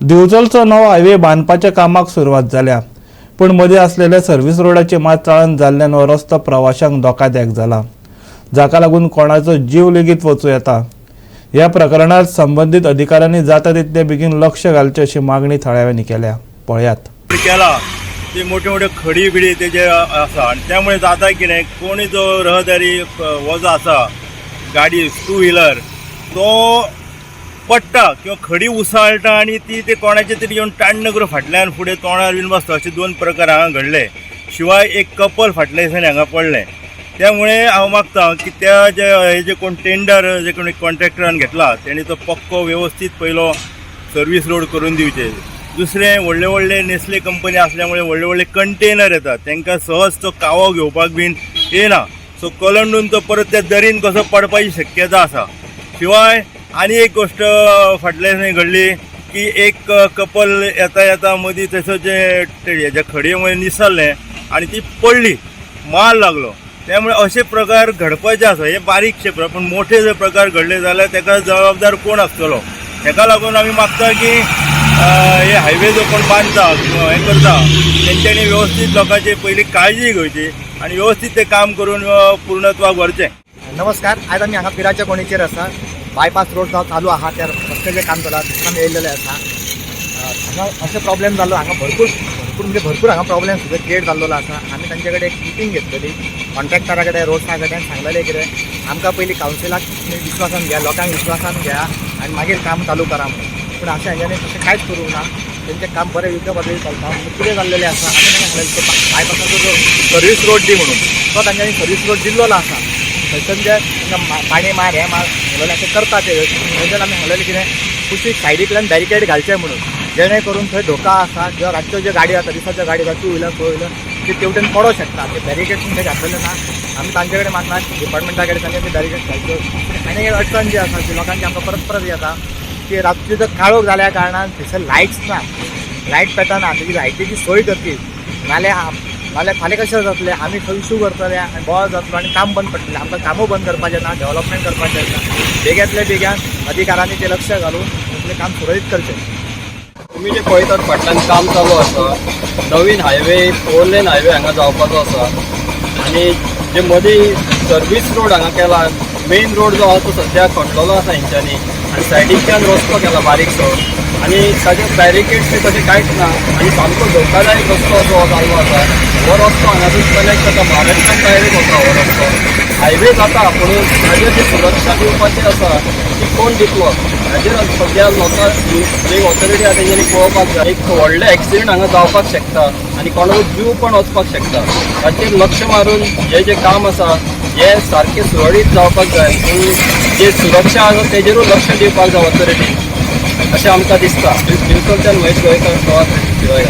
दिवचलचो नवो हायवे बांदपाच्या कामाक सुरवात जाल्या, पूण मदीं आसलेल्या सर्व्हिस रोडाची मात चाळण जाल्ल्यान हो रस्तो प्रवाशांक धोकादायक जाला, जाका लागून कोणाचो जीव लेगीत वचूं येता. ह्या प्रकरणात संबंदीत अधिकाऱ्यांनी जाता तितले बेगीन लक्ष घालचें अशी मागणी थळाव्यांनी केल्या. पळयात. केला ते मोठे मोठे खडी बिडी तेजे आसा आनी त्यामुळे जाता कितें, कोणी जो रहदारी हो जो आसा गाडी टू व्हिलर तो पडटा किंवा खडी उसळटा आनी ती ते कोणाचे तरी येवन टाण्ण करून फाटल्यान फुडें तोंडार बीन बसता. अशे दोन प्रकार हांगा घडले. शिवाय एक कपल फाटल्या दिसांनी हांगा पडलें. त्यामुळे हांव मागता की त्या जे हे जे कोण टेंडर जे कोणी कॉन्ट्रॅक्टरान घेतला तेणी तो पक्को व्यवस्थीत पयलो सर्वीस रोड करून दिवचे. दुसरें, व्हडले व्हडले नेस्ले कंपनी असल्यामुळे व्हडले व्हडले कंटेनर येतात, तांकां सहज तो कावो घेवपाक बीन येना. सो कलंडून तो परत त्या दरीन कसो पडपाची शक्यता आसा. शिवाय आनी एक गोश्ट फाटल्या दिसांनी घडली की एक कपल येता येता मदीं थंयसर जे हेज्या खडये निसरलें आनी ती पडली, मार लागलो. त्यामुळे असे प्रकार घडपाचे आसा. हे बारीकशे प्रकार, पूण मोठे जर प्रकार घडले जाल्यार ताका जबाबदार कोण आसतलो? हेका लागून आमी मागता की हे हायवे जो कोण बांदता किंवा हें करता तेंच्यांनी व्यवस्थीत लोकांची पयली काळजी घेवची आनी व्यवस्थीत तें काम करून पूर्णत्वाक व्हरचें. नमस्कार. आयज आमी हांगा पिराच्या कोणीचेर आसा. बायपास रोड जो चालू आहा, त्या रस्त्याचें काम चला, थंयसर आमी येयलेले आसा. हांगा अशें प्रॉब्लेम जाल्लो हांगा भरपूर भरपूर, म्हणजे भरपूर हांगा प्रॉब्लेम सुद्दां क्रिएट जाल्लो आसा. आमी तांचे कडेन एक मिटींग घेतलेली कॉन्ट्रॅक्टरा कडेन, रोडसा कडेन. सांगलेलें कितें, आमकां पयलीं कावन्सिलाक तुमी विश्वासान घ्या, लोकांक विश्वासान घ्या आनी मागीर काम चालू करा म्हणून. पूण अशें हेंच्यांनी तशें कांयच करूंक ना. तेंचें काम बरें योग्य पद्दतीन चलता. पूण कितें जाल्लेलें आसा, आमी तांकां सांगलेलें तो बायपासाचो जो सर्वीस रोड दी म्हणून, तो तांच्यांनी सर्वीस रोड दिल्लो आसा. थंयसर जे तांकां पाणी मार हें मार सांगलेलें, अशें करता ते. थंयसर आमी सांगलेलें कितें, कुशीक सायडींतल्यान बॅरिकेड घालचें म्हणून, जेणे करून थंय धोका आसा. जेन्ना रातच्यो ज्यो गाडी वता, दिसाच्यो गाडी वता, टू व्हिलर, फोर व्हिलर, ते तेवटेन पडोंक शकता. ते बॅरिकेड थंय घातलेले ना. आमी तांचे कडेन मागना, डिपार्टमेंटा कडेन तांचे ते बॅरिकेड घालच्यो. आनी एक अडचण जी आसा ती लोकांची आमकां परत परत येता की रातची जर काळोख जाल्या कारणान थंयसर लायट्स ना, लायट पेटना. तेजी लायटीची सोय करची, नाल्यार नाल्यार फाल्यां कशें जातलें? आमी खंय इशू करतले आनी बोवाळ जातलो आनी काम बंद पडटलें. आमकां कामूय बंद करपाचें ना, डेवलपमेंट करपाचें आसा. बेग्यांतल्या बेग्यान अधिकाऱ्यांनी तें लक्ष घालून तसलें काम सुरळीत करचें. तुमी जे पळयतात, फाटल्यान काम चालू आसा. नवीन हायवे, फोर लेन हायवे हांगा जावपाचो आसा आनी जे मदीं सर्वीस रोड हांगा केला, मेन रोड जो आसा तो सद्या खणलेलो आसा हेंच्यांनी आनी सायडीकच्यान रस्तो केला बारीकसो आनी ताजे बॅरिकेड्स बी तशें कांयच ना आनी सामको धोकादायक रस्तो असो हो जाल्लो आसा. हो रस्तो हांगासून कनेक्ट जाता, महाराष्ट्रान डायरेक्ट वता हो रस्तो. हायवे जाता, पूण ताजेर जी सुरक्षा दिवपाची आसा ती कोण दितलो, हाजेर सद्या लोकांक जी ऑथॉरिटी आसा तेंच्यांनी पळोवपाक जाय. एक व्हडलें एक्सिडंट हांगा जावपाक शकता आनी कोणाचो जीव पण वचपाक शकता. ताचेर लक्ष मारून हें जें काम आसा हें सारकें सुरळीत जावपाक जाय, पूण जे सुरक्षा आसा तेजेरूय लक्ष दिवपाक जाय ऑथॉरिटीन, अशें आमकां दिसता. दिवचलच्यान महेश गोंयकार, गोवा शिवाय.